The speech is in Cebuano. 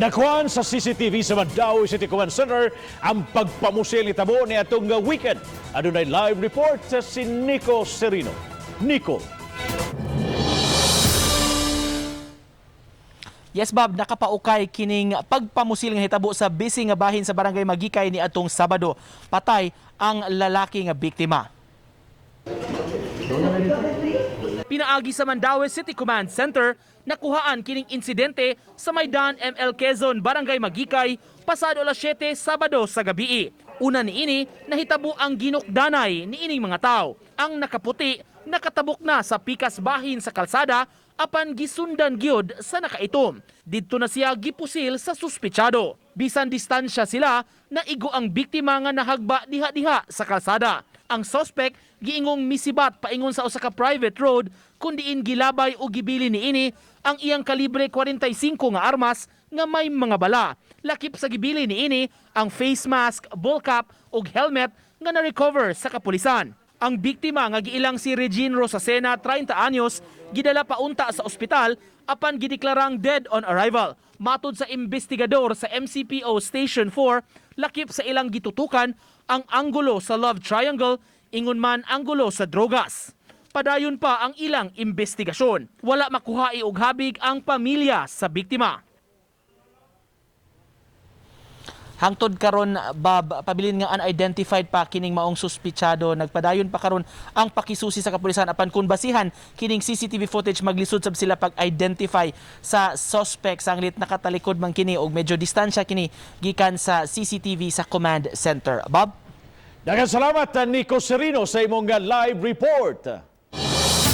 Nakuhaan sa CCTV sa Mandaue City Command Center ang pagpamusil nitabo niadtong weekend. Adunay live report sa si Nico Serino. Nico. Yes, Bob, nakapaukay kining pagpamusil nga hitabo sa busy nga bahin sa Barangay Maguikay ni atong Sabado. Patay ang lalaki nga biktima. Pinaagi sa Mandaue City Command Center, nakuhaan kining insidente sa Maidan ML Quezon, Barangay Maguikay, pasado alas 7 Sabado sa gabi. Una niini, nahitabo ang ginukdanay niining mga tao. Ang nakaputi, nakatabok na sa pikas bahin sa kalsada apan gisundan gyud sa nakaitom. Didto na siya gipusil sa suspitsado. Bisan distansya sila, naigo ang biktima nga nahagba diha-diha sa kalsada. Ang suspect giingong misibat paingon sa usa ka private road kun diin gilabay o gibili niini ang iyang kalibre 45 nga armas nga may mga bala. Lakip sa gibili niini ang face mask, ball cap ug helmet nga na-recover sa kapulisan. Ang biktima nga giilang si Regine Rosacena, 30 anyos, gidala paunta sa ospital apan gideklarang dead on arrival. Matud sa investigador sa MCPO Station 4, lakip sa ilang gitutukan ang anggulo sa love triangle, ingon man anggulo sa drogas. Padayon pa ang ilang investigasyon. Wala makuha og habig ang pamilya sa biktima. Hangtod karon, Bob, pabilin nga unidentified pa kining maong suspitsado. Nagpadayon pa karon ang pakisusi sa kapulisan apan kun basihan kining CCTV footage, maglisod sab sila pag-identify sa suspect sanglit nakatalikod man kini og medyo distansya kini gikan sa CCTV sa command center. Bob? Daghang salamat, Nico Serino, sa imong live report.